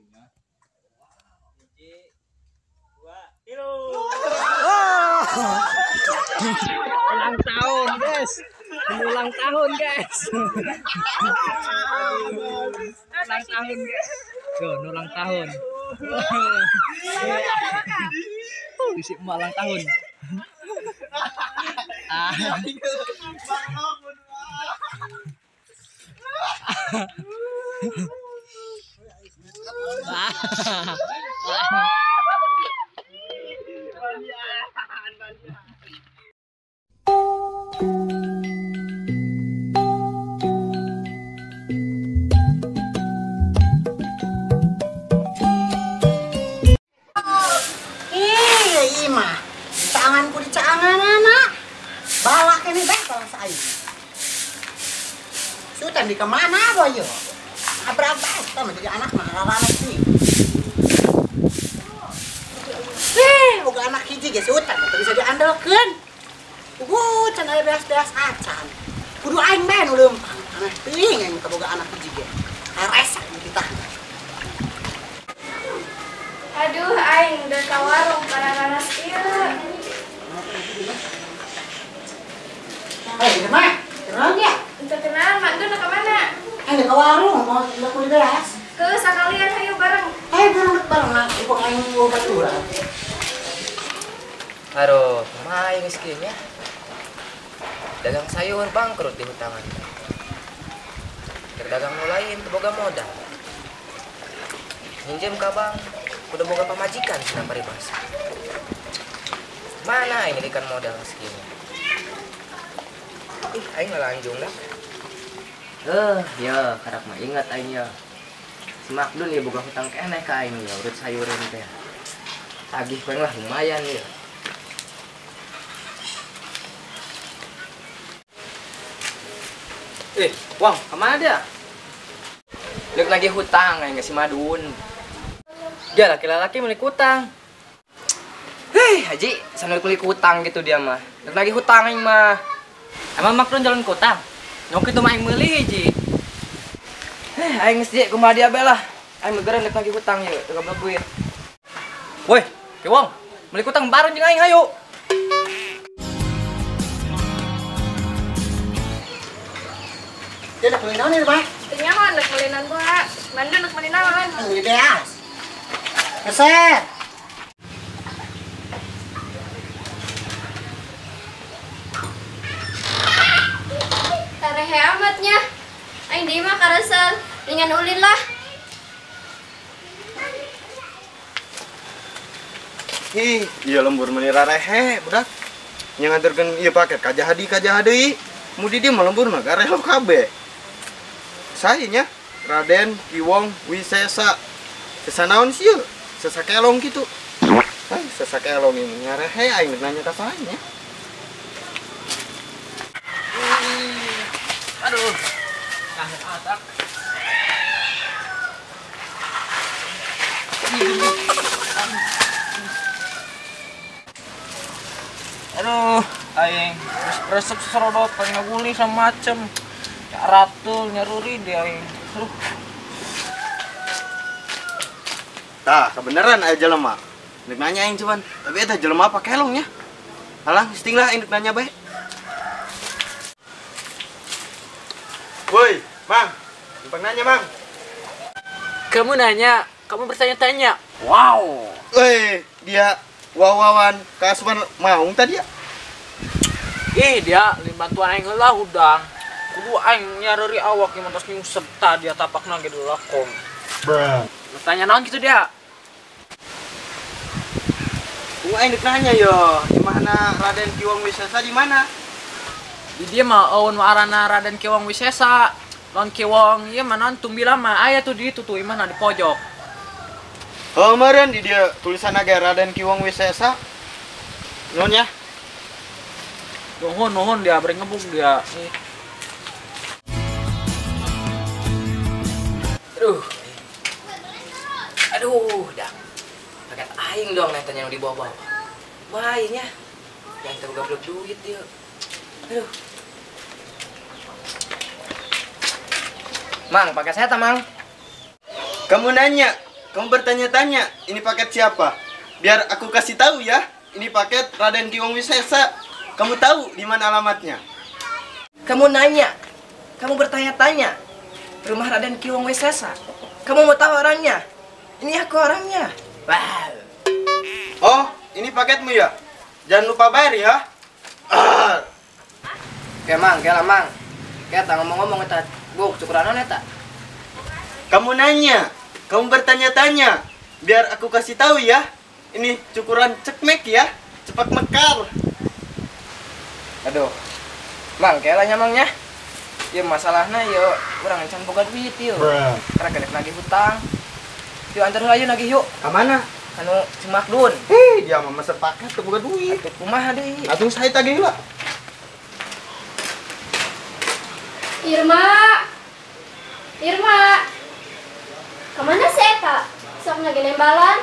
gitunya. 1, 2, 3. Ulang tahun, guys. Ulang tahun, guys. Ulang tahun, guys. Tuh, ulang tahun. Isi emak ulang tahun. Mah tanganku di caangan anak balak ini beh balak saya sutan di kemana boyo berapa kita menjadi anak mah rame sih bukan anak hiji ge sutan bisa diandalkan can aya beas-beas acan kudu aing bae nu leumpang aneh teuing aing boga anak hiji ge resa kita. Aduh, aing udah ka warung paranas ieu. Eh, mah, kenal ya? Teu kenal, Mak Dun ka mana? Aing ka warung mau beli beras. Ke sakalian hayu bareng. Hayu bareng bareng lah, upang aing baturan. Aduh, kumaha geus kieu nya? Dagang sayur bangkrut di hutangan. Dagang nu lain teu boga modal. Minjem ka bank. Udah boga pamajikan senang paribasa. Mana ini ikan modal segini? Ih, aing ngalanjung dah. Ya, karak mah ingat aing ya. Si Makdun ya boga hutang keneh ka aing ya, urut sayuran teh. Tagih ku lah lumayan ya. Wang, kemana dia? Dek lagi hutang aing ka si Madun. Dia laki-laki milik hutang. Hei, Haji, sambil kulik hutang gitu dia mah. Lagi hutang aing mah. Emang Makdun jalan kota? Nyok itu mah aing meuli, Haji. Hei, aing geus je kumaha dia bae lah. Aing megeureun lagi hutang ieu, teu goblok duit. Woi, Ki Wong, meuli hutang bareng jeung aing hayu. Dia nak meuli naon ieu, Pak? Teu nyaho nak meuli naon bae. Mandu nak meuli naon? Meuli beas. Keser. Tarehe amatnya. Aing di mah karesel, ringan ulin lah. Ih, iya lembur meuni rarehe, budak. Nya nganterkeun ieu paket ka Jahadi deui. Mudi dia mah lembur mah garelo kabeh. Saya nya Raden Kiwong Wisesa. Sesa naon sih ieu? Sesa kelong gitu. Ay, sesa kelong ini ngarehe aing nanya ka saha nya. Aduh. Kaget atak. Aduh, aing resep serodot pengen ngaguli sama macem. Ya ratul nyaruri deh aing. Aduh. Tah, kebenaran aya jelema. Nek nanya aing cuman, tapi eta jelema apa kelong nya? Alah, sting lah aing nanya bae. Woi, Mang. Numpang nanya, Mang. Kamu nanya, kamu bertanya-tanya. Wow. Woi, dia wawawan kasupan maung tadi ya? Ih, dia lain bantuan aing heula hudang. Kudu aing nyareri awak ieu mah tos nyungsep tah dia tapakna ge dilakom. Bruh. Tanya naon gitu dia? Ku aing deuk nanya yo, di mana Raden Kiwong Wisesa di mana? Di dia mah eueun arana Raden Kiwong Wisesa. Lawan Kiwong ieu mah naon Tumbila mah aya tuh di ditu tuh imahna di pojok. Oh, meureun di dia tulisanna ge Raden Kiwong Wisesa. Nuhun ya. Nuhun nuhun dia bari ngebuk dia. Aduh. Aduh, dah. Paket aing dong nanya nu dibawa-bawa. Wah, nya. Yang teu goblok duit ieu. Aduh. Mang, pakai saya Mang. Kamu nanya, kamu bertanya-tanya, ini paket siapa? Biar aku kasih tahu ya. Ini paket Raden Ki Wong Wisesa. Kamu tahu di mana alamatnya? Kamu nanya, kamu bertanya-tanya. Rumah Raden Ki Wong Wisesa. Kamu mau tahu orangnya? Ini aku orangnya. Wow. Oh, ini paketmu ya? Jangan lupa bayar ya. Oke, Mang, kayak lah, Mang. Kayak tak ngomong-ngomong eta, buk cukuran eta. Kamu nanya, kamu bertanya-tanya. Biar aku kasih tahu ya. Ini cukuran cekmek ya, cepat mekar. Aduh, Mang, kayak lah nyamangnya. Ya masalahnya yo, kurang encan boga duit yo. Karena kena nagih hutang. Yuk antar heula nagih yuk. Ka mana? Anu si Makdun. Hei, dia mah mesen paket teu boga duit. Atuh kumaha deui? Atuh saya tagih heula. Irma. Irma. Kemana sih Eka? Sok nagih nembalan.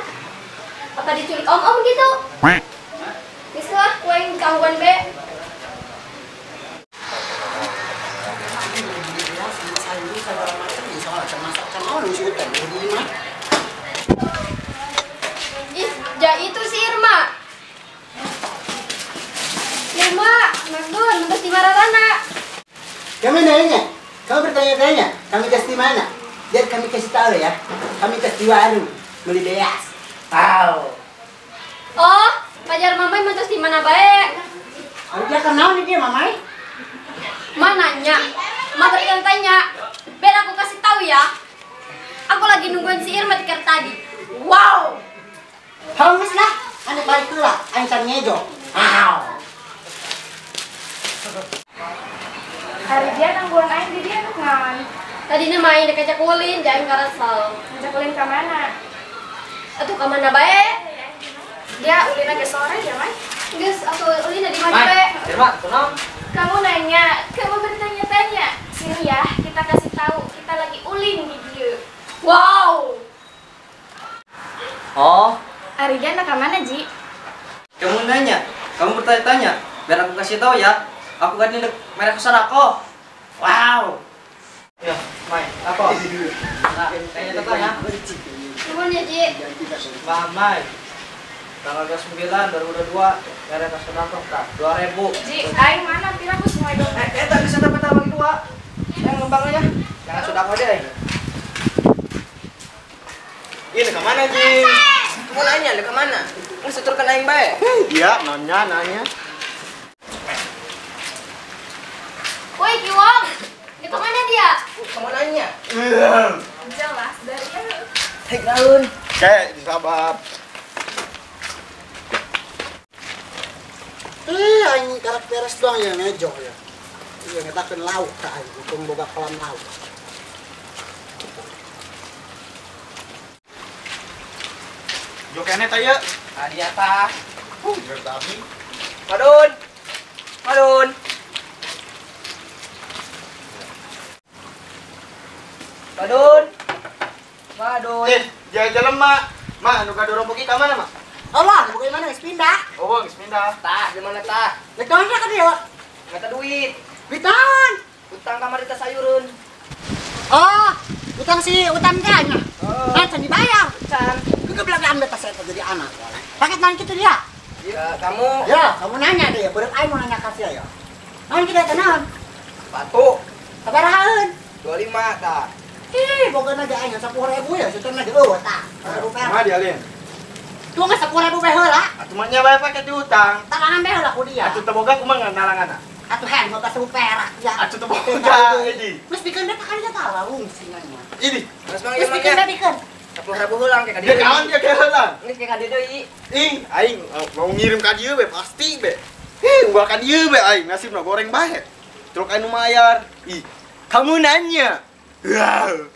Apa diculik om-om gitu? Geus lah, ku aing gangguan be. Ih, ja itu si Irma. Irma, Makdun, mentos di mararana. Kamu nanya, kamu bertanya-tanya, kami tes di mana? Biar kami kasih tahu ya. Kami tes di warung, beli beas. Tahu. Oh, pajar mamai mentos di mana bae? Dia kenal nih dia mamai. Ma nanya, ma bertanya-tanya. Biar aku kasih tahu ya. Aku lagi nungguin si Irma tikar tadi. Wow. Hangus lah, ane balik lah, aing can ngejo. Wow. Hari dia nangguan aing di dia ngan. Tadi main dek ngajak ulin, jangan karasal. Ngajak ulin ka mana? Atuh ka mana bae? Dia ulin agak sore ya, Mai? Geus, atuh ulin di mana bae? Irma, tenang. Kamu nanya, kamu bertanya-tanya. Sini ya, kita kasih tahu kita lagi ulin di dieu. Wow. Oh. Ari dia nak ke mana, Ji? Kamu nanya, kamu bertanya-tanya. Biar aku kasih tahu ya. Aku kan ini merek sodako. Wow. Ya, Mai, apa? Nah, tanya tanya. Nuhun ya, Ji. Mamai. Tanggal 29 2022 merek sodako kah? 2000. Ji, aing mana pira aku semua dong. Eta bisa dapat bagi dua. Yang ngembangnya ya. Jangan sodako aja, aing. Ini ke mana, Ji? Kamu nanya, ke mana? Lu seturkan aing bae. Iya, nanya. Woi, Ki Wong. Di kemana dia? Kamu nanya. Jelas dari dia. Hei, naon? Kayak disabar. Aing karak beres doang ya ngejo ya. Iya, ngetakeun lauk ka aing, untung boga kolam lauk. Jokene teh ya. Hadiah tah. Tami. Madun. Madun. Madun. Madun. Jalan-jalan, Mak. Mak, anu kadorong ka mana, Mak? Allah, bukan mana geus pindah. Oh, geus pindah. Tah, di mana tah? Rek naon ka dieu? Ngata duit. Duit naon? Utang kamari teh sayureun. Oh, utang si utang teh nya. Oh. Nah, can dibayar. Can. Kegeblagaan beta saya jadi anak. Paket naon kitu dia? Ya, kamu. Ya, kamu nanya deh ya. Beureut aing mau nanya ka sia ya. Naon kitu eta naon? Sepatu. Sabarahaeun? 25 tah. Ih, bogana ge aing 10.000 ya, sutan ge eueuh tah. 10.000 perak. Mah dialin. Tuh geus 10.000 bae heula. Atuh mah nya bae paket diutang. Talangan bae heula ku dia. Atuh teu boga kumaha nalanganna? Atuh hen boga 10.000 perak ya. Atuh teu boga ini. Geus bikeun teh kali tah langsing nya. Ini. Geus mang Geus bikeun teh bikeun. 10.000 heulang ke ka dieu. Dia kawan dia ke heulang. Geus ke ka dieu deui. Ih, aing mau ngirim ka dieu be pasti be. Ih, gua ka dieu be aing nasibna goreng bae. Truk anu mayar. Ih, kamu nanya. Wow.